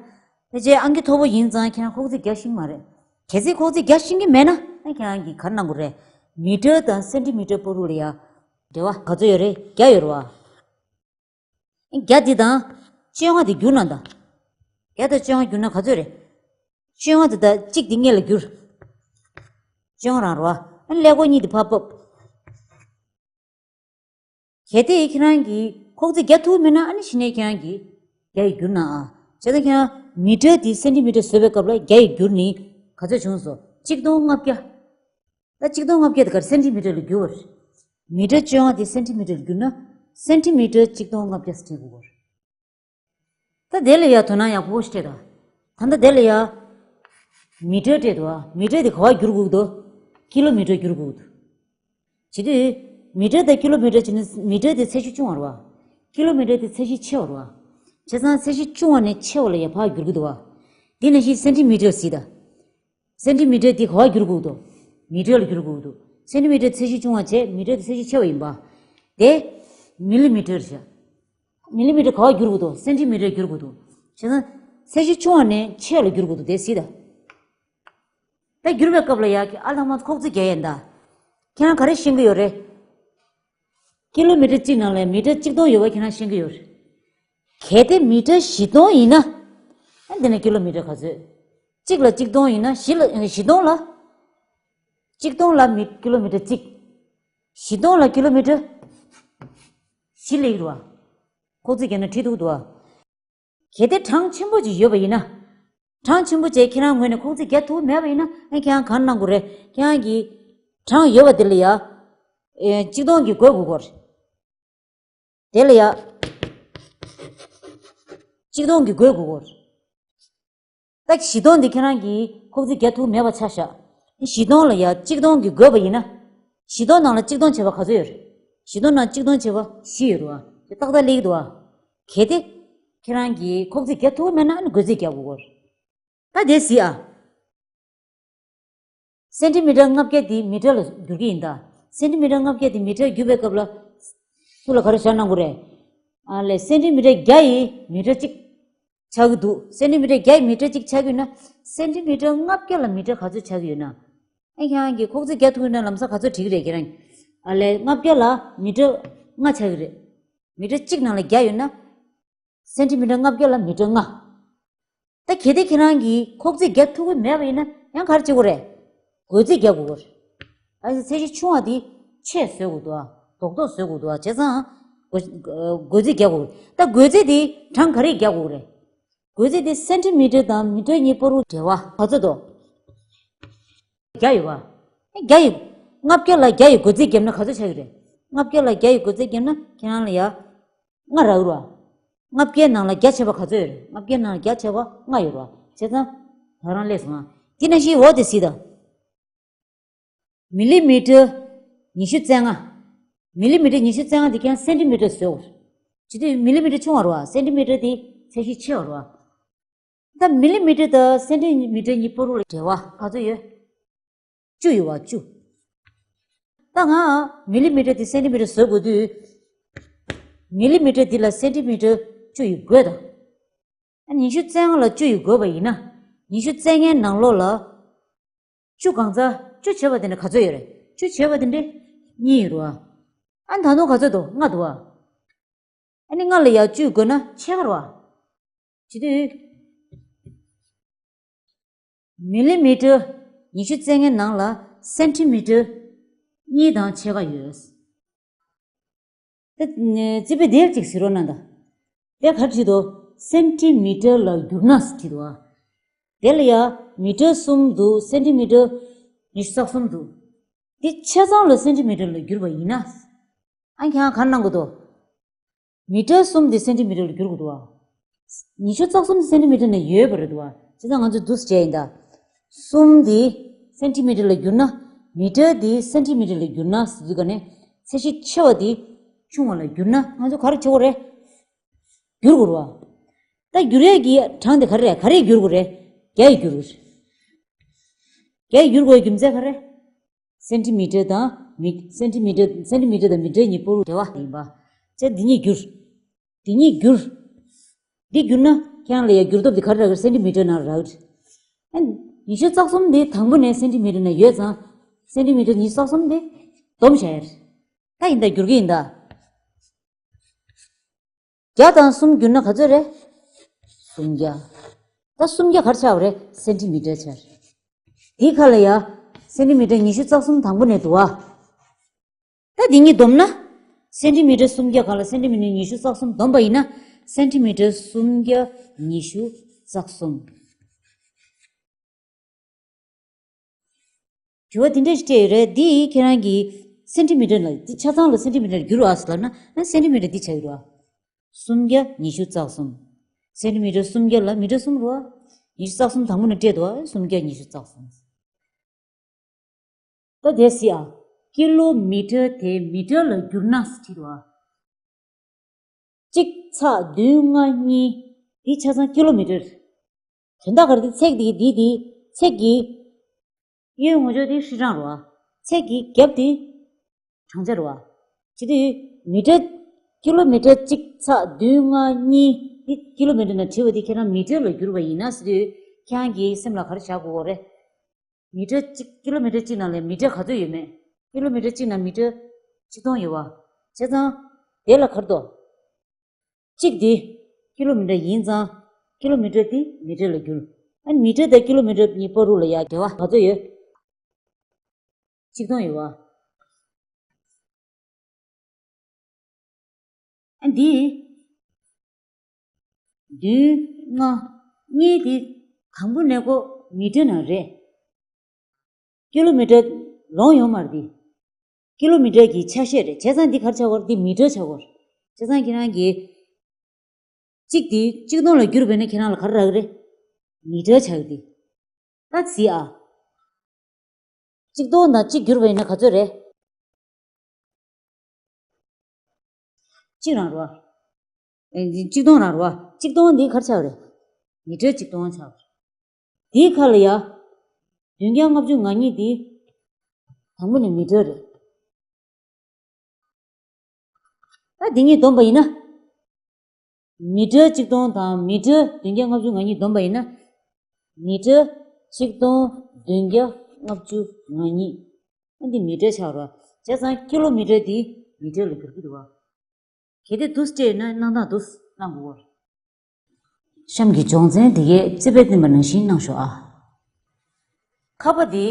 ཕལ་ཆེར་ཨང་ཀི་མཐོ་པོ་ཡིན་ཙང་ཁྱེད་རང་ཁོག་རྩིས་རྒྱག་ཤེས་ཀྱི་མ་རེད། གལ་སྲིད་ཁོག་རྩིས་རྒྱག་ཤེས་ཀྱི་མེད་ན། ཨ། ཁྱེད་རང་གིས་ག་རེ་གནང་དགོས་རེད། མི་ཊར་དང་སེན་ཊི་མི་ཊར་བར་དུ་ལ་ཡ་འབྲེལ་བ་ག་ཚོད་ཡོད་རེད། བརྒྱ་ཡོད་རེད་བ། བརྒྱ་འདི་དང་བཅོ་ལྔ་འདི་བསྒྱུར་ན་ད། བརྒྱ་དང་བཅོ་ལྔ་བསྒྱུར་ན་ག་ཚོད་རེད། བཅོ་ལྔ་འདི་དང་གཅིག་འདི་སྔོན་ལ་བསྒྱུར། བཅོ་ལྔ་རང་རེད་བ། ཨ་ནི་ཀླད་ཀོར་གཉིས་འདི་ཕར་ཕབ། གལ་ཏེ་ཁྱེད་རང་གིས་ཁོག་རྩིས་རྒྱག་ཐུབ་མེད་ན། ཨ་ནི་གཞི་ནས་ཁྱེད་རང་གིས་བརྒྱ་ཡིས་བསྒྱུར་ན་ཨ། བྱས་ཙང་ཁྱེད་རང་མི་ཊར་འདི་སེན་ཊི་མི་ཊར་བཟོ་བའི་སྐབས་ལ་བརྒྱ་ཡིས་བསྒྱུར་ནས་ག་ཚོད་བྱུང་སོང་། གཅིག་སྟོང་ལྔ་བརྒྱ། ད་གཅིག་སྟོང་ལྔ་བརྒྱ་དེ་གར་སེན་ཊི་མི་ཊར་ལ་བསྒྱུར་བ་རེད། མི་ཊར་བཅོ་ལྔ་དེ་སེན་ཊི་མི་ཊར་ལ་བསྒྱུར་ན། སེན་ཊི་མི་ཊར་གཅིག་སྟོང་ལྔ་བརྒྱ་ཟེར་བྲིས་དགོས་པ་རེད། ད་དེ་ལ་ཡ་དོ་སྣང་ཡག་པོ་ཞིག་སྤྲད་དང་། ད་ལྟ་དེ་ལ་ཡ་མི་ཊར་སྤྲད་འདུག་བ། མི་ཊར་དེ་ག་པར་བསྒྱུར་དགོས་འདུག། ཀི་ལོ་མི་ཊར་བསྒྱུར་དགོས་འདུག། བྱེད་དུས་མི་ཊར་དང་ཀི་ལོ་མི་ཊར་བྱས་ན་མི་ཊར་དེ་ཚད་གཞི་ཆུང་བ་རེད་བ། ཀི་ལོ་མི་ཊར་དེ་ཚད་གཞི་ཆེ་བ་རེད་བ། བྱས་ཙང་ཚད་གཞི་ཆུང་བ་ནས་ཆེ་བ་ལ་ཡ་ཕར་བསྒྱུར་གྱི་འདུག་བ། དེ་ནང་བཞིན་སེན་ཊི་མི་ཊར་ཟེར་དང་། སེན་ཊི་མི་ཊར་འདི་ག་པར་བསྒྱུར་དགོས་འདུག། མི་ཊར་ལ་བསྒྱུར་དགོས་འདུག། སེན་ཊི་མི་ཊར་ཚད་གཞི་ཆུང་བ་བྱས། མི་ཊར་དེ་ཚད་གཞི་ཆེ་བ་ཡིན་པ། དེ་མི་ལི་མི་ཊར་བྱས། མི་ལི་མི་ཊར་ག་པར་བསྒྱུར་དགོས་འདུག་སེན་ཊི་མི་ཊར་བསྒྱུར་དགོས་འདུག་བྱས་ཙང་ཚད་གཞི་ཆུང་བ་ནས་ཆེ་བ་ལ་བསྒྱུར་དགོས་འདུག་དེ་གཟིགས་དང་། ད་བསྒྱུར་བའི་སྐབས་ལ་ཡ་གི་ཨ་ལྷག་མ་ཁོག་རྩིས་རྒྱག་ཡས་ཡིན་ད། ཁྱེད་རང་ག་རེ་ཤེས་ཀྱི་ཡོད་རེད། ཀི་ལོ་མི་ཊར་གཅིག་ནང་ལ་མི་ཊར་གཅིག་སྟོང་ཡོད་པ་ཁྱེད་རང་ཤེས་ཀྱི་ཡོད་རེད། གལ་ཏེ་མི་ཊར་བཞི་སྟོང་ཡིན་ན། ཨ་འདི་ནས་ཀི་ལོ་མི་ཊར་ག་ཚོད། གཅིག་ལ་གཅིག་སྟོང་ཡིན་ན་བཞི་ལ་བཞི་སྟོང་ལ། གཅིག་སྟོང་ལ་མི་ཀི་ལོ་མི་ཊར་གཅིག་བཞི་སྟོང་ལ་ཀི་ལོ་མི་ཊར་བཞི་སླེབས་ཀྱི་འདུག་བ། ཁོག་རྩིས་རྒྱག་ན་འགྲིག་འདུག་འདུག་བ། གལ་ཏེ་གྲངས་ཆེན་པོ་ཅིག་ཡོད་པ་ཡིན་ན། གྲངས་ཆེན་པོ་ཅིག་ཁྱེད་རང་ངོས་ནས་ཁོག་རྩིས་རྒྱག་ཐུབ་མེད་པ་ཡིན་ན། ཨ་ཁྱེད་རང་གང་གནང་དགོས་རེད། ཁྱེད་རང་གིས་གྲངས་ཡོད་པ་དེ་ལ་ཡ། ཨེ་གཅིག་སྟོང་གི་བགོ་དགོས་ཀྱི་རེད། དེ་ལ་ཡ། གཅིག་སྟོང་གི་བགོ་དགོས་ཀྱི་རེད། ད་བཞི་སྟོང་འདི་ཁྱེད་རང་གིས་ཁོག་རྩིས་རྒྱག་ཐུབ་མེད་པ་ཆ་བཞག་བཞི་སྟོང་ལ་ཡ་གཅིག་སྟོང་གི་བགོས་པ་ཡིན་ན། བཞི་སྟོང་ནང་ལ་གཅིག་སྟོང་བྱས་པ་ག་ཚོད་ཡོད་རེད། བཞི་སྟོང་ནང་གཅིག་སྟོང་བྱས་པ་བཞི་ཡོད་རེད་བ། དེ་ཏག་ཏག་སླེབས་ཀྱི་འདུག་བ། གལ་ཏེ། ཁྱེད་རང་གིས་ཁོག་རྩིས་རྒྱག་ཐུབ་མེད་ན་ཨ་ནི་བགོ་རྩིས་རྒྱག་དགོས་ཀྱི་རེད། ད་དེ་གཟིགས་ཨ། སེན་ཊི་མི་ཊར་ལྔ་བརྒྱ་འདི་མི་ཊར་ལ་བསྒྱུར་གྱི་ཡིན་ད། སེན་ཊི་མི་ཊར་ལྔ་བརྒྱ་འདི་མི་ཊར་བསྒྱུར་བའི་སྐབས་ལ། ཚུར་ལ་ག་རེ་བཞག་གནང་དགོས་རེད། ཨ་ལས་སེན་ཊི་མི་ཊར་བརྒྱ་ཡིས་མི་ཊར་གཅིག་ཆགས་ཀྱི་འདུག་སེན་ཊི་མི་ཊར་བརྒྱ་ཡིས་མི་ཊར་གཅིག་ཆགས་ཀྱི་ཡོད་ན། སེན་ཊི་མི་ཊར་ལྔ་བརྒྱ་ལ་མི་ཊར་ག་ཚོད་ཆགས་ཀྱི་ཡོད་ན། ཨ་ཁྱེད་རང་གིས་ཁོག་རྩིས་རྒྱག་ཐུབ་ཡོད་ན་ལམ་སང་ག་ཚོད་འགྲིག་གི་རེད་ཁྱེད་རང་གིས། ཨ་ལས་ལྔ་བརྒྱ་ལ་མི་ཊར་ལྔ་ཆགས་ཀྱི་རེད། མི་ཊར་གཅིག་ནང་ལ་བརྒྱ་ཡོད་ན། སེན་ཊི་མི་ཊར་ལྔ་བརྒྱ་ལ་མི་ཊར་ལྔ། ད་གལ་ཏེ་ཁྱེད་རང་གིས་ཁོག་རྩིས་རྒྱག་ཐུབ་ཀྱི་མེད་པ་ཡིན་ན་ཡང་ག་རེ་བྱེད་དགོས་རེད། བགོ་རྩིས་རྒྱག་དགོས་རེད། ཨ་ཚད་གཞི་ཆུང་བ་དེ་ཆེ་བཟོ་དགོས་འདུག་ཨ། རྡོག་རྡོག་བཟོ་དགོས་འདུག་ཨ། བྱས་ཙང་། བགོ་བགོ་རྩིས་རྒྱག་དགོས་རེད། ད་བགོ་རྩིས་དེ་གྲངས་ག་རེ་རྒྱག་དགོས་རེད། བགོ་རྩིས་དེ་སེན་ཊི་མི་ཊར་དང་མི་ཊར་གཉིས་བར་དུ་འབྲེལ་བ་ག་ཚོད་འདུག་བརྒྱ་ཡོད་པ། བརྒྱ་ཡི། ལྔ་བརྒྱ་ལ་བརྒྱ་ཡི་བགོ་རྩིས་བརྒྱབ་ན་ག་ཚོད་ཆགས་ཀྱི་རེད། ལྔ་བརྒྱ་ལ་བརྒྱ་ཡི་བགོ་རྩིས་བརྒྱབ་ན་ཁྱེད་རང་ལ་ཡ། ལྔ་རག་རོ། ལྔ་བརྒྱའི་ནང་ལ་བརྒྱ་ཆད་པ་ག་ཚོད་ཡོད་རེད། ལྔ་བརྒྱའི་ནང་ལ་བརྒྱ་ཆད་པ་ལྔ་ཡོད་རོ། བྱས་ཙང་། ད་རང་ལས་སོང་ཨ། དེ་ནང་བཞིན་འོ་དེ་གཟིགས་དང་། མི་ལི་མི་ཊར་ཉི་ཤུ་རྩ་ལྔ། མི་ལི་མི་ཊར་ཉི་ཤུ་རྩ་ལྔ་དེ་ཀྱང་སེན་ཊི་མི་ཊར་བཟོ་དགོས། བྱེད་དུས་མི་ལི་མི་ཊར་ཆུང་བ་རེད་བ། སེན་ཊི་མི་ཊར་དེ་ཚད་གཞི་ཆེ་བ་རེད་བ། ད་མི་ལི་མི་ཊར་དང་སེན་ཊི་མི་ཊར་གཉིས་བར་དུ་ལ་འབྲེལ་བ་ག་ཚོད་ཡོད། བཅུ་ཡོད་བ་བཅུ། ད་ང་མི་ལི་མི་ཊར་དེ་སེན་ཊི་མི་ཊར་བཟོ་དགོས་དུས། མི་ལི་མི་ཊར་འདི་ལ་སེན་ཊི་མི་ཊར་བཅུ་ཡི་བགོས་དང་། ཉི་ཤུ་རྩ་ལྔ་ལ་བཅུ་ཡི་བགོས་པ་ཡིན་ན། ཉི་ཤུ་རྩ་ལྔའི་ནང་ལོགས་ལ། བཅུ་གང་ཚ་བཅུ་བྱས་པ་དེ་འདྲ་ག་ཚོད་ཡོད་རེད། བཅུ་བྱས་པ་དེ་འདྲ་གཉིས་ཡོད་རེད་བ། ཨ་ད་དུང་ག་ཚོད་འདུག་ལྔ་འདུག་བ། ཨ་ནི་ལྔ་ལ་ཡ་བཅུ་བགོས་ན་ཕྱེད་ཀ་རེད་བ། བྱེད་དུས། མི་ལི་མི་ཊར་ཉི་ཤུ་རྩ་ལྔའི་ནང་ལ་སེན་ཊི་མི་ཊར་གཉིས་དང་ཕྱེད་ཀ་ཡོད། དེ་རྩིས་དཔེ་དེབ་ཅིག་གཟིགས་རོགས་གནང་དང་། དེ་ག་རེ་བྲིས་འདུག་སེན་ཊི་མི་ཊར་ལ་བསྒྱུར་ན་བྲིས་འདུག་ཨ། དེ་ལ་ཡ་མི་ཊར་གསུམ་འདུག་སེན་ཊི་མི་ཊར་ཉི་ཤུ་རྩ་གསུམ་འདུག་དེ་ཆ་ཚང་ལ་སེན་ཊི་མི་ཊར་ལ་བསྒྱུར་བ་ཡིན་ན། ཨ་ཁྱེད་རང་ག་རེ་གནང་དགོས་འདུག་མི་ཊར་གསུམ་དེ་སེན་ཊི་མི་ཊར་ལ་བསྒྱུར་དགོས་འདུག་བ། ཉི་ཤུ་རྩ་གསུམ་དེ་སེན་ཊི་མི་ཊར་ནང་ཡོད་པ་རེད་འདུག་བ། བྱས་ཙང་ང་ཚོས་འདུག་སེ་བྱས་ཡིན་ད། གསུམ་དེ་སེན་ཊི་མི་ཊར་ལ་བསྒྱུར་ན། མི་ཊར་དེ་སེན་ཊི་མི་ཊར་ལ་བསྒྱུར་ན་ཟེར་དུས་ག་ནས་ཚད་གཞི་ཆེ་བ་དེ་ཆུང་བ་ལ་བསྒྱུར་ན་ང་ཚོ་ག་རེ་བྱེད་དགོས་རེད། བསྒྱུར་དགོས་རེད་བ། ད་བསྒྱུར་ཡས་ཀྱི་གྲངས་དེ་ག་རེ་རེད། ག་རེ་བསྒྱུར་དགོས་རེད། བརྒྱ་ཡིས་བསྒྱུར་དགོས་རེད། བརྒྱ་ཡིས་བསྒྱུར་དགོས་ཡའི་རྒྱུ་མཚན་ག་རེ། སེན་ཊི་མི་ཊར་དང་མི་སེན་ཊི་མི་ཊར་སེན་ཊི་མི་ཊར་དང་མི་ཊར་གཉིས་བར་དུ་འབྲེལ་བ་ཡིན་པ། བྱས་འདི་གཉིས་བསྒྱུར། འདི་གཉིས་བསྒྱུར། འདི་བསྒྱུར་ན་ཁྱེད་རང་ལ་ཡ་བསྒྱུར་སྟོབས་འདི་ག་རེ་རག་གི་རེད། སེན་ཊི་མི་ཊར་ནང་རག་གི་རེད། ཨ་ཉི་ཤུ་རྩ་གསུམ་འདི་དང་པོ་ནས་སེན་ཊི་མི་ཊར་ནང་ཡོད་ཙང་། སེན་ཊི་མི་ཊར་ཉི་ཤུ་རྩ་གསུམ་འདི་སྡོམ་བྱ་ཡ་རེད། ད་ཡིན་ད་བསྒྱུར་གི་ཡིན་ད། བརྒྱ་དང་གསུམ་བསྒྱུར་ན་ག་ཚོད་རེད། སུམ་བརྒྱ། ད་སུམ་བརྒྱ་ག་རེ་ཆགས་པ་རེད། སེན་ཊི་མི་ཊར་ཆགས་རེད། དེའི་ཁ་ལ་ཡ། སེན་ཊི་མི་ཊར་ཉི་ཤུ་རྩ་གསུམ་དང་པོ་ནས་འདུག་བ། ད་འདི་གཉིས་བསྡོམས་ན། སེན་ཊི་མི་ཊར་སུམ་བརྒྱ་གང་ལ་སེན་ཊི་མི་ཊར་ཉི་ཤུ་རྩ་གསུམ་བསྡོམས་པ་ཡིན་ན། སེན་ཊི་མི་ཊར་སུམ་བརྒྱ་ཉི་ཤུ་རྩ་གསུམ། དྲི་བ་འདི་འདྲ་ཞིག་སྤྲད་ཡོད་རེད། འདི་ཁྱེད་རང་གིས་སེན་ཊི་མི་ཊར་ལ་འདི་ཆ་ཚང་ལ་སེན་ཊི་མི་ཊར་བསྒྱུར་བ་ཟེར་ལབ་ན་ཨ་སེན་ཊི་མི་ཊར་འདི་ཆགས་ཀྱི་རེད་བ། སུམ་བརྒྱ་ཉི་ཤུ་རྩ་གསུམ། སེན་ཊི་མི་ཊར་སུམ་བརྒྱ་ལ་མི་ཊར་གསུམ་རེད་བ། ཉི་ཤུ་རྩ་གསུམ་དང་པོ་ནས་སྤྲད་འདུག་བ། སུམ་བརྒྱ་ཉི་ཤུ་རྩ་གསུམ། ད་དེ་སྲིད་ཨ། ཀི་ལོ་མི་ཊར་དེ་མི་ཊར་ལ་བསྒྱུར་ན་ཟེར་བྲིས་འདུག་ཨ། གཅིག་ཚེག་བདུན་ལྔ་གཉིས། འདི་ཆ་ཚང་ཀི་ལོ་མི་ཊར། དོན་དག་ག་རེ་འདི་ཚེག་འདི་འདི་འདི་ཚེག་གི་གཡས་ངོས་ཕྱོགས་དེ་ཧྲིལ་གྲངས་རེད་བ། ཚད་ཀྱི་རྒྱབ་དེ་གྲངས་ཆ་རེད་བ། བྱེད་དུས་མི་ཊར། ཀི་ལོ་མི་ཊར་གཅིག་ཚེག་བདུན་ལྔ་གཉིས་དེ་ཀི་ལོ་མི་ཊར་ནང་བྲིས་པ་དེ་ཁྱེད་རང་མི་ཊར་ལ་བསྒྱུར་བ་ཡིན་ན་ཟེར་དུས་ཁྱེད་རང་གི་སེམས་ལ་ག་རེ་བཞག་དགོས་རེད། མི་ཊར་གཅིག་ཀི་ལོ་མི་ཊར་གཅིག་ནང་ལ་མི་ཊར་ག་ཚོད་ཡོད་མེད། ཀི་ལོ་མི་ཊར་གཅིག་ནང་མི་ཊར་ཆིག་སྟོང་ཡོད་བ། བྱས་ཙང་དེ་ལ་ག་རེ་འདུག་གཅིག་དེ་ཀི་ལོ་མི་ཊར་ཡིན་ཙང་ཀི་ལོ་མི་ཊར་དེ་མི་ཊར་ལ་བསྒྱུར། ཨ་ནི་མི་ཊར་དང་ཀི་ལོ་མི་ཊར་གཉིས་བར་དུ་ལ་ཡ་འབྲེལ་བ་ག་ཚོད་ཡོད། ཆིག་སྟོང་ཡོད་བ། ཨ་འདི། བདུན་ལྔ་གཉིས་དེ་དང་པོ་ནས་ཀོ་མི་ཊར་ནང་རེད། ཀི་ལོ་མི་ཊར་ལོངས་ཡོང་མ་རེད་འདི། ཀི་ལོ་མི་ཊར་གྱི་ཆ་ཤས་རེད། བྱས་ཙང་འདི་ག་རེ་ཆགས་ཀྱི་ཡོད་རེད། འདི་མི་ཊར་ཆགས་ཀྱི་ཡོད་རེད། བྱས་ཙང་ཁྱེད་རང་གིས་གཅིག་དེ་ཆིག་སྟོང་ལ་བསྒྱུར་བས་ན་ཁྱེད་རང་ལ་ག་རེ་རག་གི་རེད། མི་ཊར་ཆགས་ཀྱི་འདི། ད་གཟིགས་ཨ། ཆིག་སྟོང་དང་གཅིག་བསྒྱུར་བ་ཡིན་ན་ག་ཚོད་རེད། གཅིག་རང་རེད་བ། ཨེ། ཆིག་སྟོང་རང་རེད་བ། ཆིག་སྟོང་འདི་ག་རེ་ཆགས་རེད། མི་ཊར་ཆིག་སྟོང་ཆགས་རེད། འདིའི་ཁ་ལ་ཡ། བདུན་བརྒྱ་ལྔ་བཅུ་ང་གཉིས་འདི། དང་པོ་ནི་མི་ཊར་རེད། ད་འདི་གཉིས་བསྡོམས་པ་ཡིན་ན། མི་ཊར་ཆིག་སྟོང་དང་མི་ཊར་བདུན་བརྒྱ་ལྔ་བཅུ་ང་གཉིས་བསྡོམས་པ་ཡིན་ན། མི་ཊར་ཆིག་སྟོང་བདུན་བརྒྱ་ལྔ་བཅུ་ང་གཉིས། ཨ་འདི་མི་ཊར་ཆགས་རོ། བྱས་ཙང་ཀི་ལོ་མི་ཊར་འདི་མི་ཊར་ལ་བསྒྱུར་གྱི་འདུག་བ། གལ་ཏེ་འདུག་སེ་སྤྲད་ན་གནང་སྟངས་འདུག་སེ་གནང་དགོས། གཤམ་གྱི་སྦྱོང་ཚན་འདི་གའི་རྩིས་དཔེ་བསྟན་པ་ནང་བཞིན་གནང་ཤོག་ཨ། ཁ་པ་འདི་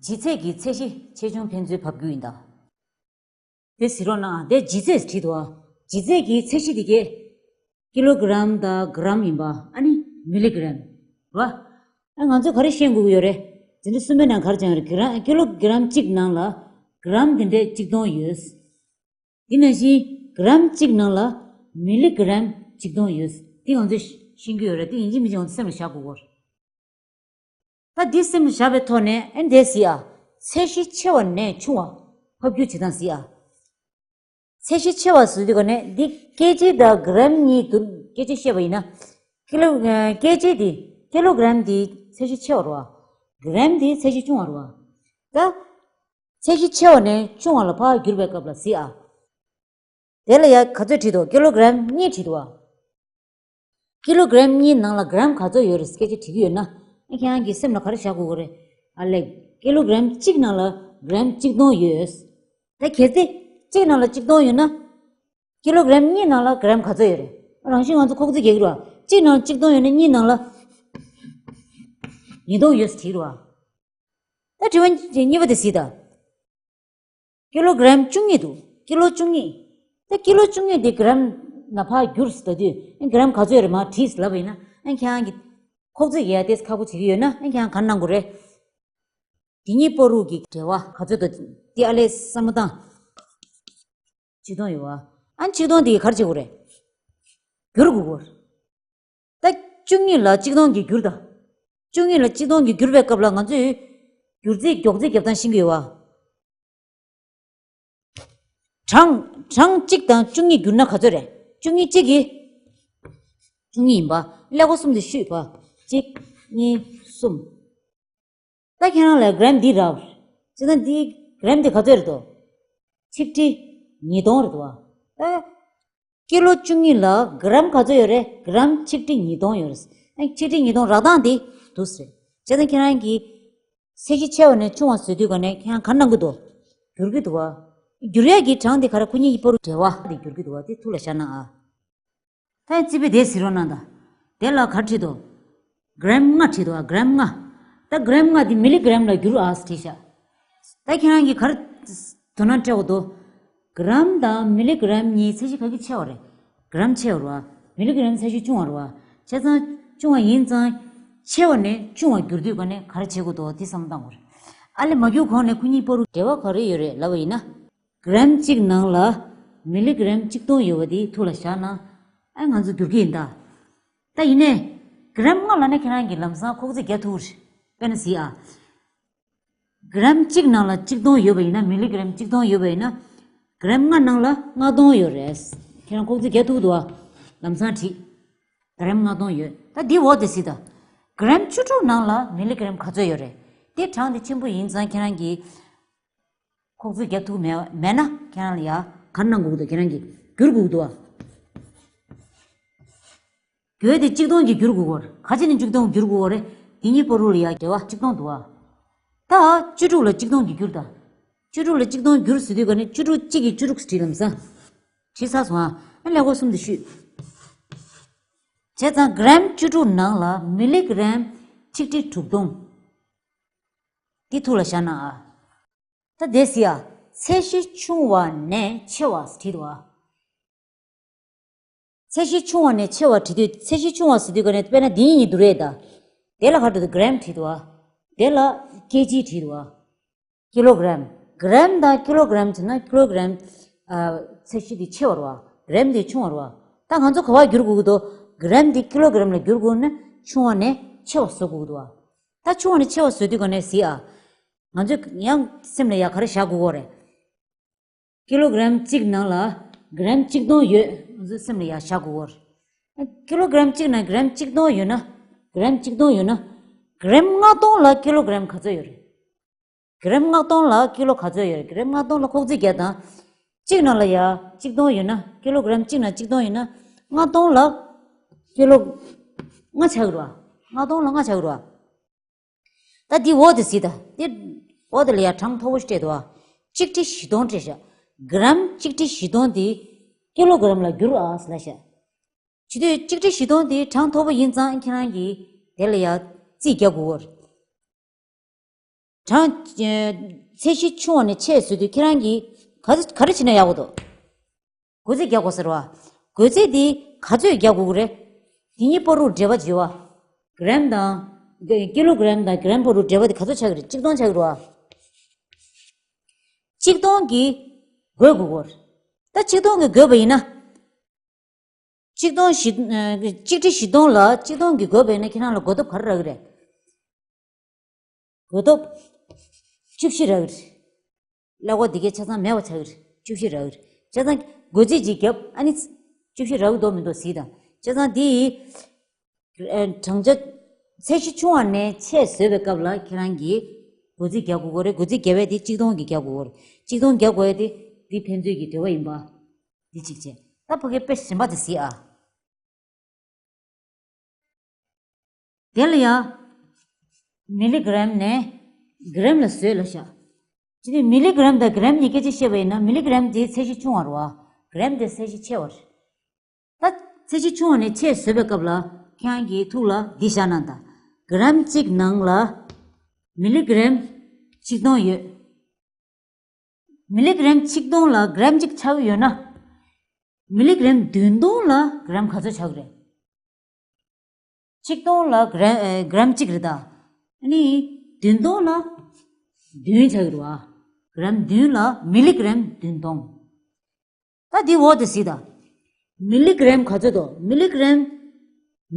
ལྗིད་ཚད་ཀྱི་ཚད་གཞི་ཆེ་ཆུང་ཕན་ཚུན་ཕབ་རྒྱུ་ཡིན་ད། དེ་གཟིགས་རོགས་གནང་། དེ་ལྗིད་ཚད་བྲིས་འདུག་ཨ། ལྗིད་ཚད་ཀྱི་ཚད་གཞི་དེ་གའི་ཀི་ལོ་གྷི་རམ་དང་གྷི་རམ་ཡིན་པ། ཨ་ནི་མི་ལི་གྷི་རམ་རེད་བ། ཨ་ང་ཚོས་ག་རེ་ཤེས་དགོས་ཀྱི་ཡོད་རེད། འཛིན་གྲྭ་གསུམ་པའི་ནང་ག་རེ་སྦྱངས་རེད། གྷི་རམ། ཀི་ལོ་གྷི་རམ་གཅིག་ནང་ལ་གྷི་རམ་དེ་འདྲས་ཆིག་སྟོང་ཡོད། དེ་ནང་བཞིན་གྷི་རམ་གཅིག་ནང་ལ་མི་ལི་གྷི་རམ་ཆིག་སྟོང་ཡོད། དེ་ང་ཚོས་ཤེས་ཀྱི་ཡོད་རེད། དེ་ཡིན་གཅིག་མིན་གཅིག་ང་ཚོ་སེམས་ལ་བཞག་དགོས་ཀྱི་ཡོད་རེད། ད་འདི་སེམས་ལ་བཞག་པའི་ཐོག་ནས་ཨ་འདི་གཟིགས་ཨ། ཚད་གཞི་ཆེ་བ་ནས་ཆུང་བ་ཕབ་སྒྱུར་བྱེད་སྟངས་གཟིགས་ཨ། ཚད་གཞི་ཆེ་བ་ཟེར་དུས་ག་ནས་འདི་ཀེ་ཇི་དང་གྷི་རམ་གཉིས་འདུག་ཀེ་ཇི་བཤད་པ་ཡིན་ན། ཀི་ལོ། ཀེ་ཇི་འདི་ཀི་ལོ་གྷི་རམ་འདི་ཚད་གཞི་ཆེ་བ་རེད་བ། གྷི་རམ་འདི་ཚད་གཞི་ཆུང་བ་རེད་བ། ད་ཚད་གཞི་ཆེ་བ་ནས་ཆུང་བ་ལ་ཕར་བསྒྱུར་བའི་སྐབས་ལ་གཟིགས་ཨ། དེ་ལ་ཡ་ག་ཚོད་བྲིས་འདུག་ཀི་ལོ་གྷི་རམ་གཉིས་བྲིས་འདུག་བ། ཀི་ལོ་གྷི་རམ་གཉིས་ནང་ལ་གྷི་རམ་ག་ཚོད་ཡོད་རེད་སྐད་ཆ་དྲི་གི་ཡོད་ན། ཨ་ཁྱེད་རང་གི་སེམས་ལ་ག་རེ་བཞག་དགོས་ཀྱི་རེད། ཨ་ལས། ཀི་ལོ་གྷི་རམ་གཅིག་ནང་ལ་གྷི་རམ་ཆིག་སྟོང་ཡོད། ད་གལ་ཏེ་གཅིག་ནང་ལ་ཆིག་སྟོང་ཡོད་ན། ཀི་ལོ་གྷི་རམ་གཉིས་ནང་ལ་གྷི་རམ་ག་ཚོད་ཡོད་རེད། རང་བཞིན་ང་ཚོ་ཁོག་རྩིས་རྒྱག་གི་རེད་བ། གཅིག་ནང་ལ་ཆིག་སྟོང་ཡོད་ན་གཉིས་ནང་ལ་ཉིས་སྟོང་ཡོད་ཟེར་བྲིས་རེད་བ། ད་དྲི་བ་གཉིས་པ་དེ་གཟིགས་དང་། ཀི་ལོ་གྷི་རམ་བཅུ་གཉིས་འདུག་ཀི་ལོ་བཅུ་གཉིས། ད་ཀི་ལོ་བཅུ་གཉིས་དེ་གྷི་རམ་ནང་ཕར་བསྒྱུར་ཟེར་ལབ་དུས་ཨ་གྷི་རམ་ག་ཚོད་རེད་མར་བྲིས་ལབ་པ་ཡིན་ན། ཨ་ཁྱེད་རང་གི་ཁོག་རྩིས་རྒྱག་ཡ་ཏོག་ཙམ་ཁག་པོ་བྱེད་ཀྱི་ཡོད་ན། ཨ་ཁྱེད་རང་ག་རེ་གནང་དགོས་རེད། དེ་གཉིས་བར་དུ་གི་འབྲེལ་བ་ག་ཚོད་འདུག་དེ་ཨ་ལས་བསམ་བློ་བཏང་། ཆིག་སྟོང་ཡོད་བ། ཨ་ཆིག་སྟོང་དེ་ག་རེ་བྱེད་དགོས་རེད། བསྒྱུར་དགོས་ཀྱི་ཡོད་རེད། ད་བཅུ་གཉིས་ལ་ཆིག་སྟོང་གིས་བསྒྱུར་དང་། བཅུ་གཉིས་ལ་ཆིག་སྟོང་གིས་བསྒྱུར་བའི་སྐབས་ལ་ང་ཚོས་བསྒྱུར་རྩིས་མགྱོགས་རྩིས་རྒྱག་སྟངས་ཤེས་ཀྱི་ཡོད་བ། གྲངས། གྲངས་གཅིག་དང་བཅུ་གཉིས་བསྒྱུར་ན་ག་ཚོད་རེད། བཅུ་གཉིས་གཅིག་གིས། བཅུ་གཉིས་ཡིན་པ། ཀླད་ཀོར་གསུམ་དེ་བཤུས་པ། གཅིག་གཉིས། གསུམ། ད་ཁྱེད་རང་ལ་གྷི་རམ་འདི་རག་བྱས་ཙང་འདི་གྷི་རམ་འདི་ག་ཚོད་རེད་དོ། ཆིག་ཁྲི་ཉིས་སྟོང་རེད་དོ། ད་ཀི་ལོ་བཅུ་གཉིས་ལ་གྷི་རམ་ག་ཚོད་ཡོད་རེད། གྷི་རམ་ཆིག་ཁྲི་ཉིས་སྟོང་ཡོད་རེད། ཨ་ཆིག་ཁྲི་ཉིས་སྟོང་རག་སྟངས་འདི་འདུག་སེ་རེད། བྱས་ཙང་ཁྱེད་རང་གིས་ཚད་གཞི་ཆེ་བ་ནས་ཆུང་བ་བཟོ་དུས་ག་ནས་ཁྱེད་རང་ག་རེ་གནང་གི་འདུག་བསྒྱུར་གྱི་འདུག་བ། བསྒྱུར་ཡས་ཀྱི་གྲངས་འདི་ག་རེ། ཁོ་གཉིས་ཀྱི་བར་དུ་འབྲེལ་བ་འདི་བསྒྱུར་གྱི་འདུག་བ། དེ་ཐུགས་ལ་བཞག་གནང་ཨ། ད་ཡང་རྩིས་དཔེ་དེ་གཟིགས་རོགས་གནང་དང་། དེ་ལ་ག་རེ་བྲིས་འདུག་གྷི་རམ་ལྔ་བྲིས་འདུག་ཨ། གྷི་རམ་ལྔ། ད་གྷི་རམ་ལྔ་དེ་མི་ལི་གྷི་རམ་ལ་བསྒྱུར་ཨ་ཟེར་བྲིས་ཤག་ད་ཁྱེད་རང་གིས་ག་རེ་དོ་སྣང་སྤྲད་དགོས་འདུག་གྷི་རམ་དང་མི་ལི་གྷི་རམ་གཉིས་ཚད་གཞི་ག་གི་ཆེ་བ་རེད། གྷི་རམ་ཆེ་བ་རེད་བ། མི་ལི་གྷི་རམ་ཚད་གཞི་ཆུང་བ་རེད་བ། བྱས་ཙང་ཆུང་བ་ཡིན་ཙང་། ཆེ་བ་ནས་ཆུང་བ་བསྒྱུར་དུས་ག་ནས་ག་རེ་བྱེད་དགོས་འདུག་དེ་བསམ་བློ་བཏང་དགོས་རེད། ཨ་ལས་མ་བསྒྱུར་གོང་ནས་ཁོ་གཉིས་བར་དུ་འབྲེལ་བ་ག་རེ་ཡོད་རེད་ལབ་པ་ཡིན་ན། གྷི་རམ་གཅིག་ནང་ལ་མི་ལི་གྷི་རམ་ཆིག་སྟོང་ཡོད་པ་དེ་ཐུགས་ལ་བཞག་ན། ཨ་ང་ཚོ་བསྒྱུར་གྱི་ཡིན་ད། ད་ཡིན་ནའི། གྷི་རམ་ལྔ་ལབ་ན་ཁྱེད་རང་གིས་ལམ་སང་ཁོག་རྩིས་རྒྱག་ཐུབ་རེད། དཔེར་ན་གཟིགས་ཨ། གྷི་རམ་གཅིག་ནང་ལ་ཆིག་སྟོང་ཡོད་པ་ཡིན་ན། མི་ལི་གྷི་རམ་ཆིག་སྟོང་ཡོད་པ་ཡིན་ན། གྷི་རམ་ལྔ་ནང་ལ་ལྔ་སྟོང་ཡོད་རེད། ཁྱེད་རང་ཁོག་རྩིས་རྒྱག་ཐུབ་འདུག་ཨ། ལམ་སང་བྲིས། གྷི་རམ་ལྔ་སྟོང་ཡོད། ད་འདི་འོག་དེ་གཟིགས་དང་། གྷི་རམ་བཅུ་དྲུག་ནང་ལ་མི་ལི་གྷི་རམ་ག་ཚོད་ཡོད་རེད། དེ་གྲངས་དེ་ཆེན་པོ་ཡིན་ཙང་ཁྱེད་རང་གིས། ཁོག་རྩིས་རྒྱག་ཐུབ་མེད་མེད་ན་ཁྱེད་རང་ལ་ཡ་ག་རེ་གནང་དགོས་ཀྱི་འདུག་ཁྱེད་རང་གིས་བསྒྱུར་དགོས་ཀྱི་འདུག་བ། དགོས་དེ་གཅིག་སྟོང་གིས་བསྒྱུར་དགོས་ཀྱི་ཡོད་རེད། ག་ཅི་ནས་གཅིག་སྟོང་བསྒྱུར་དགོས་ཀྱི་རེད། དེ་གཉིས་བར་དུ་ལ་ཡ་འབྲེལ་བ་གཅིག་སྟོང་འདུག་བ། ད་བཅུ་དྲུག་ལ་གཅིག་སྟོང་གིས་བསྒྱུར་ད། བཅུ་དྲུག་ལ་གཅིག་སྟོང་བསྒྱུར་ཟེར་དུས་ག་ནས་བཅུ་དྲུག་གཅིག་གིས་བཅུ་དྲུག་བྲིས་ལམ་སང་། བྲིས་ཚར་སོང་ཨ། ཨ་ཀླད་ཀོར་གསུམ་དེ་བཤུས། བྱས་ཙང་གྲམ་བཅུ་དྲུག་ནང་ལ་མི་ལི་གྲམ་ཆིག་ཁྲི་དྲུག་སྟོང་། འདི་ཐུགས་ལ་བཞག་ན་ཨ། ད་དེ་སི་ཡ། ཚད་གཞི་ཆུང་བ་ནས་ཆེ་བ་བྲིས་འདུག་ཨ། ཚད་གཞི་ཆུང་བ་ནས་ཆེ་བ་བྲིས་དུས་ཚད་གཞི་ཆུང་བ་ཟེར་དུས་ག་ནས་དཔེར་ན་འདི་གཉིས་འདུག་རེད་ད། དེ་ལ་ག་འགྲོ་དུས་གྲམ་བྲིས་འདུག་ཨ། དེ་ལ་ཀེ་ཇི་བྲིས་འདུག་ཨ། ཀི་ལོ་གྲམ། གྲམ་དང་ཀི་ལོ་གྲམ་བྱས་ན་ཀི་ལོ་གྲམ། ཨ། ཚད་གཞི་དེ་ཆེ་བ་རེད་བ། གྲམ་དེ་ཆུང་བ་རེད་བ། ད་ང་ཚོ་ག་པར་བསྒྱུར་དགོས་ཀྱི་འདུག་གྲམ་དེ་ཀི་ལོ་གྲམ་ལ་བསྒྱུར་དགོས་ན་ཆུང་བ་ནས་ཆེ་བ་བཟོ་དགོས་ཀྱི་འདུག་བ། ད་ཆུང་བ་ནས་ཆེ་བ་བཟོ་དུས་ག་ནས་སི་ཡ། ང་ཚོས་ཡང་སེམས་ལ་ཡ་ག་རེ་བཞག་དགོས་ཀྱི་རེད། ཀི་ལོ་གྲམ་གཅིག་ནང་ལ་གྲམ་གཅིག་སྟོང་ཡོད། ང་ཚོའི་སེམས་ལ་ཡ་བཞག་དགོས་ཀྱི་རེད། ཀི་ལོ་གྲམ་གཅིག་ནང་གྲམ་གཅིག་སྟོང་ཡོད་ན། གྲམ་གཅིག་སྟོང་ཡོད་ན། གྲམ་ལྔ་སྟོང་ལ་ཀི་ལོ་གྲམ་ག་ཚོད་ཡོད་རེད། གྲམ་ལྔ་སྟོང་ལ་ཀི་ལོ་ག་ཚོད་ཡོད་རེད། གྲམ་ལྔ་སྟོང་ལ་ཁོག་རྩིས་བརྒྱབ་དང་། གཅིག་ནང་ལ་ཡ་གཅིག་སྟོང་ཡོད་ན། ཀི་ལོ་གྲམ་གཅིག་ནང་གཅིག་སྟོང་ཡོད་ན། ལྔ་སྟོང་ལ་ཀི་ལོ་ལྔ་ཆགས་ཀྱི་རེད་བ། ལྔ་སྟོང་ལ་ལྔ་ཆགས་ཀྱི་རེད་བ། ད་འདི་འོག་དེ་གཟིགས་དང་། འདི་འོག་དེ་ལ་ཡ་གྲངས་མཐོ་པོ་ཞིག་སྤྲད་འདུག་བ། གཅིག་ཁྲི་བཞི་སྟོང་སྤྲད་བཞག་གྲམ་གཅིག་ཁྲི་བཞི་སྟོང་དེ་ཀི་ལོ་གྲམ་ལ་བསྒྱུར་ཨ་ཟེར་ལབ་བཞག་བྱེད་དུས་གཅིག་ཁྲི་བཞི་སྟོང་དེ་གྲངས་མཐོ་པོ་ཡིན་ཙང་ཁྱེད་རང་གིས་དེ་ལ་ཡ་རྩིས་རྒྱག་དགོས་ཀྱི་རེད། གྲངས། ཚད་གཞི་ཆུང་བ་ནས་ཆེ་བཟོ་དུས་ཁྱེད་རང་གིས་ག་ཚོད་ག་རེ་བྱས་ན་ཡག་པོ་འདུག་བགོ་རྩིས་རྒྱག་དགོས་ཟེར་བ། བགོ་རྩིས་འདི་ག་ཚོད་རྒྱག་དགོས་ཀྱི་རེད། དེ་གཉིས་བར་དུ་འབྲེལ་བ་བྱེད་པ། གྲམ་དང་། ཀི་ལོ་གྲམ་དང་གྲམ་བར་དུ་འབྲེལ་བ་དེ་ག་ཚོད་ཆགས་ཀྱི་རེད། གཅིག་སྟོང་ཆགས་ཀྱི་རེད་བ། གཅིག་སྟོང་གིས་བགོ་དགོས་ཀྱི་རེད། ད་གཅིག་སྟོང་གིས་བགོས་པ་ཡིན་ན། གཅིག་སྟོང་བཞི། ཨ། གཅིག་ཁྲི་བཞི་སྟོང་ལ་གཅིག་སྟོང་གིས་བགོས་པ་ཡིན་ན་ཁྱེད་རང་ལ་བགོ་ཐོབ་ག་རེ་རག་གི་རེད། བགོ་ཐོབ་བཅུ་བཞི་རག་གི་རེད། ཀླད་ཀོར་འདི་གའི་ཆ་ཚང་མེད་པ་ཆགས་ཀྱི་རེད། བཅུ་བཞི་རག་གི་རེད། བྱས་ཙང་བགོ་རྩིས་ཅིག་བརྒྱབ་ཨ་ནི། བཅུ་བཞི་རག་གི་འདུག་མི་འདུག་གཟིགས་དང་། བྱས་ཙང་འདི། ཨ། གྲངས་ཆ། ཚད་གཞི་ཆུང་བ་ནས་ཆེ་བཟོས་པའི་སྐབས་ལ་ཁྱེད་རང་གིས་བགོ་རྩིས་རྒྱག་དགོས་ཀྱི་རེད། བགོ་རྩིས་རྒྱག་པ་དེ་གཅིག་སྟོང་གིས་རྒྱག་དགོས་ཀྱི་རེད། གཅིག་སྟོང་རྒྱག་དགོས་ཡ་དེ་འདི་ཕན་ཚུན་གྱི་འབྲེལ་བ་ཡིན་པ། འདི་གཅིག་བྱས། ད་ཕ་གིའི་དཔེ་གཞན་པ་དེ་གཟིགས་ཨ། དེ་ལ་ཡ། མི་ལི་གྲམ་ནས་གྲམ་ལ་བཟོས་ལབ་བཞག་བྱས་དུས་མི་ལི་གྲམ་དང་གྲམ་གཉིས་སྐད་ཆ་བཤད་པ་ཡིན་ན་མི་ལི་གྲམ་དེ་ཚད་གཞི་ཆུང་བ་རེད་བ། གྲམ་དེ་ཚད་གཞི་ཆེ་བ་རེད། ད་ཚད་གཞི་ཆུང་བ་ནས་ཆེ་བཟོས་པའི་སྐབས་ལ་ཁྱེད་རང་གིས་ཐུགས་ལ་འདི་བཞག་གནང་དང་། གྲམ་གཅིག་ནང་ལ་མི་ལི་གྲམ་ཆིག་སྟོང་ཡོད། མི་ལི་གྲམ་ཆིག་སྟོང་ལ་གྲམ་གཅིག་ཆགས་ཀྱི་ཡོད་ན། མི་ལི་གྲམ་བདུན་སྟོང་ལ་གྲམ་ག་ཚོད་ཆགས་ཀྱི་རེད། ཆིག་སྟོང་ལ་གྲམ། ཨེ། གྲམ་གཅིག་རེད་ད། ཨ་ནི། བདུན་སྟོང་ལ་བདུན་ཆགས་ཀྱི་རེད་བ། གྲམ་བདུན་ལ་མི་ལི་གྲམ་བདུན་སྟོང་། ད་འདི་འོག་དེ་གཟིགས་དང་། མི་ལི་གྲམ་ག་ཚོད་འདུག་མི་ལི་གྲམ་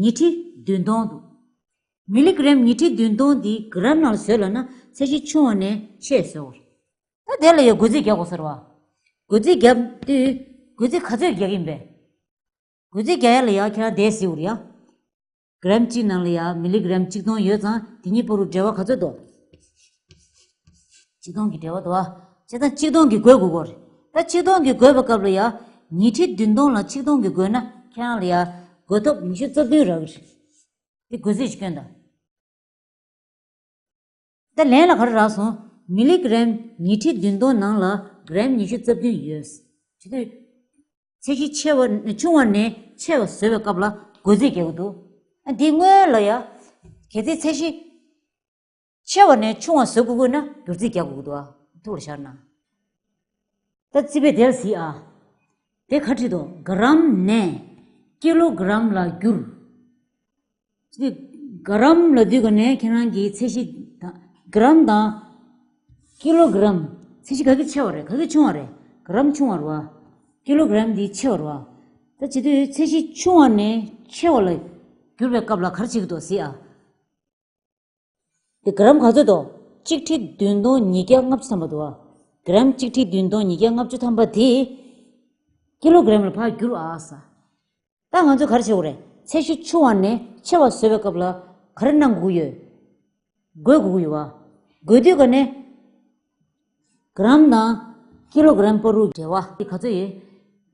ཉིས་ཁྲི་བདུན་སྟོང་འདུག་མི་ལི་གྲམ་ཉིས་ཁྲི་བདུན་སྟོང་འདི་གྲམ་ནང་ལ་བཟོས་ལབ་ན་ཚད་གཞི་ཆུང་བ་ནས་ཆེ་བཟོ་དགོས། ད་དེ་ལ་ཡ་བགོ་རྩིས་རྒྱག་དགོས་ཟེར་བ། བགོ་རྩིས་རྒྱབ་དུས་བགོ་རྩིས་ག་ཚོད་རྒྱག་གི་ཡིན་པས། བགོ་རྩིས་རྒྱག་ཡ་ལ་ཡ་ཁྱེད་རང་དེ་གཟིགས་དགོས་རེད་ཡ། གྲམ་གཅིག་ནང་ལ་ཡ་མི་ལི་གྲམ་ཆིག་སྟོང་ཡོད་ཙང་དེ་གཉིས་བར་དུ་འབྲེལ་བ་ག་ཚོད་འདུག་ཆིག་སྟོང་གི་འབྲེལ་བ་འདུག་བ། བྱས་ཙང་ཆིག་སྟོང་གིས་བགོ་དགོས་ཀྱི་རེད། ད་ཆིག་སྟོང་གིས་བགོས་པའི་སྐབས་ལ་ཡ། ཉིས་ཁྲི་བདུན་སྟོང་ལ་ཆིག་སྟོང་གིས་བགོས་ན་ཁྱེད་རང་ལ་ཡ། བགོ་ཐོབ་ཉི་ཤུ་རྩ་བདུན་རག་གི་རེད། དེ་བགོ་རྩིས་ཤིག་སྐྱོན་དང་། ད་ལན་ལ་ག་རེ་རག་སོང་། མི་ལི་གྲམ་ཉིས་ཁྲི་བདུན་སྟོང་ནང་ལ་གྲམ་ཉི་ཤུ་རྩ་བདུན་ཡོད། བྱེད་དུས། ཚད་གཞི་ཆེ་བ་ཆུང་བ་ནས་ཆེ་བ་བཟོ་བའི་སྐབས་ལ་བགོ་རྩིས་རྒྱག་གི་འདུག་ཨ། འདི་སྔོན་ལ་ཡ། གལ་སྲིད་ཚད་གཞི་ཆེ་བ་ནས་ཆུང་བ་བཟོ་དགོས་ཀྱི་ན་བསྒྱུར་རྩིས་རྒྱག་དགོས་ཀྱི་འདུག་ཨ། ཐུགས་ལ་ཤར་ན། ད་རྩིས་དཔེ་དེར་གཟིགས་ཨ། དེ་ག་བྲིས་འདུག་གྲམ་ནས་ཀི་ལོ་གྲམ་ལ་བསྒྱུར། དེ་གྲམ་ལབ་དུས་ག་ནས་ཁྱེད་རང་གིས་ཚད་གཞི་དང་། གྲམ་དང་། ཀི་ལོ་གྲམ། ཚད་གཞི་ག་གི་ཆེ་བ་རེད། ག་གི་ཆུང་བ་རེད། གྲམ་ཆུང་བ་རེད་བ། ཀི་ལོ་གྲམ་འདི་ཆེ་བ་རེད་བ། ད་བྱེད་དུས་ཚད་གཞི་ཆུང་བ་ནས་ཆེ་བ་ལ་བསྒྱུར་བའི་སྐབས་ལ་ག་རེ་བྱེད་ཀྱི་འདུག་གཟིགས་ཨ། དེ་གྲམ་ག་ཚོད་འདུག་གཅིག་ཁྲི་བདུན་སྟོང་ཉིས་བརྒྱ་ལྔ་བཅུ་ཐམ་པ་འདུག་བ། གྲམ་གཅིག་ཁྲི་བདུན་སྟོང་ཉིས་བརྒྱ་ལྔ་བཅུ་ཐམ་པ་དེ། ཀི་ལོ་གྲམ་ལ་ཕར་བསྒྱུར་ཨ་ས། ད་ང་ཚོས་ག་རེ་བྱེད་དགོས་རེད། ཚད་གཞི་ཆུང་བ་ནས་ཆེ་བ་བཟོ་བའི་སྐབས་ལ་ག་རེ་གནང་དགོས་ཀྱི་ཡོད། བགོ་དགོས་ཀྱི་ཡོད་བ། བགོ་དུས་ག་ནས། གྲམ་དང་ཀི་ལོ་གྲམ་བར་དུ་འབྲེལ་བ་དེ་ག་ཚོད་ཡོད།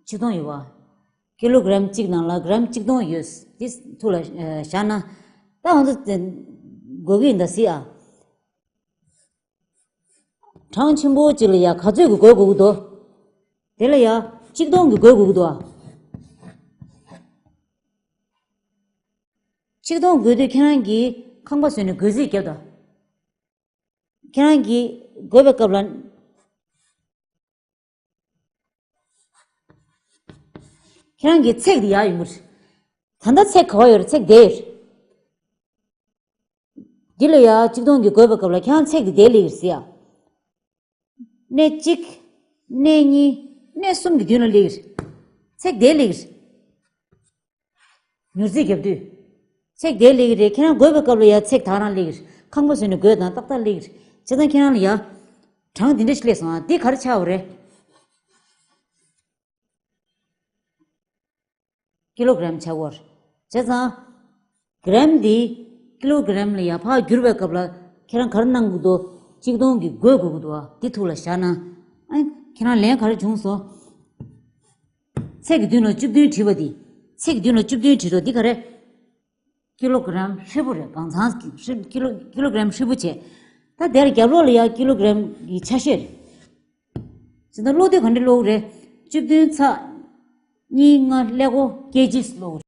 ཆིག་སྟོང་ཡོད་བ། ཀི་ལོ་གྲམ་གཅིག་ནང་ལ་གྲམ་ཆིག་སྟོང་ཡོད། དེ་ཐུགས་ལ་བཞག་ན། ད་ང་ཚོ་དེ་དགོས་ཀྱི་ཡིན་ད་སྲིད་ཨ། གྲངས་ཆེན་པོ་གཅིག་ལ་ཡ་ག་ཚོད་ཀྱི་བགོ་དགོས་ཀྱི་འདུག་དེ་ལ་ཡ་ཆིག་སྟོང་གི་བགོ་དགོས་ཀྱི་འདུག་ཨ། ཆིག་སྟོང་བགོ་དུས་ཁྱེད་རང་གིས་ཁང་པ་བཟོས་ནས་བགོ་རྩིས་རྒྱབ་དང་། ཁྱེད་རང་གིས་བགོ་བའི་སྐབས་ལ། ཁྱེད་རང་གི་ཚེག་དེ་ཡར་ཡོང་གི་རེད། ད་ལྟ་ཚེག་ག་བ་ཡོད་རེད། ཚེག་དེ་ཡོད་རེད། འདི་ལ་ཡ་ཆིག་སྟོང་གི་བགོ་བའི་སྐབས་ལ་ཁྱེད་རང་ཚེག་དེ་དེ་སླེབས་ཀྱི་རེད་ཟེར་ཡ། གནས་གཅིག་གནས་གཉིས། གནས་གསུམ་གྱི་མདུན་ལ་སླེབས་ཀྱི་རེད། ཚེག་དེ་སླེབས་ཀྱི་རེད། མྱུར་རྩིས་རྒྱབ་དུས། ཚེག་དེ་སླེབས་ཀྱི་རེད། ཁྱེད་རང་བགོ་བའི་སྐབས་ལ་ཡ་ཚེག་ད་རང་སླེབས་ཀྱི་རེད། ཁང་པ་བཟོས་ནས་བགོས་དང་ཏག་ཏག་སླེབས་ཀྱི་རེད། བྱས་ཙང་ཁྱེད་རང་ལ་ཡ། གྲངས་འདི་འདྲ་ཞིག་སླེབས་སོང་ཨ། འདི་ག་རེ་ཆགས་པ་རེད། ཀི་ལོ་གྲམ་ཆགས་པ་རེད། བྱས་ཙང་། གྲམ་འདི་ཀི་ལོ་གྲམ་ལ་ཡར་ཕར་བསྒྱུར་བའི་སྐབས་ལ་ཁྱེད་རང་ག་རེ་གནང་དགོས་འདུག་ཆིག་སྟོང་གི་བགོ་དགོས་ཀྱི་འདུག་ཨ། འདི་ཐུགས་ལ་བཞག་ན། ཨ། ཁྱེད་རང་ལན་ག་རེ་བྱུང་སོང་། ཚེག་གི་མདུན་ལ་བཅུ་བདུན་བྲིས་པ་འདི། ཚེག་གི་མདུན་ལ་བཅུ་བདུན་བྲིས་འདུག་འདི་ག་རེ། ཀི་ལོ་གྲམ་ཧྲིལ་པོ་རེད། གང་ཚང་གི་ཧྲིལ་ཀི་ལོ་ཀི་ལོ་གྲམ་ཧྲིལ་པོ་བྱས། ད་དེར་རྒྱབ་ལོགས་ལ་ཡ་ཀི་ལོ་གྲམ་གྱི་ཆ་ཤས་རེད། ཟེར་ན་ཀློག་དུས་ག་འདྲ་ཀློག་རེད། བཅུ་བདུན་ཚེག་གཉིས་ལྔ་ཀླད་ཀོར་ཀེ་ཇིས་ཀློག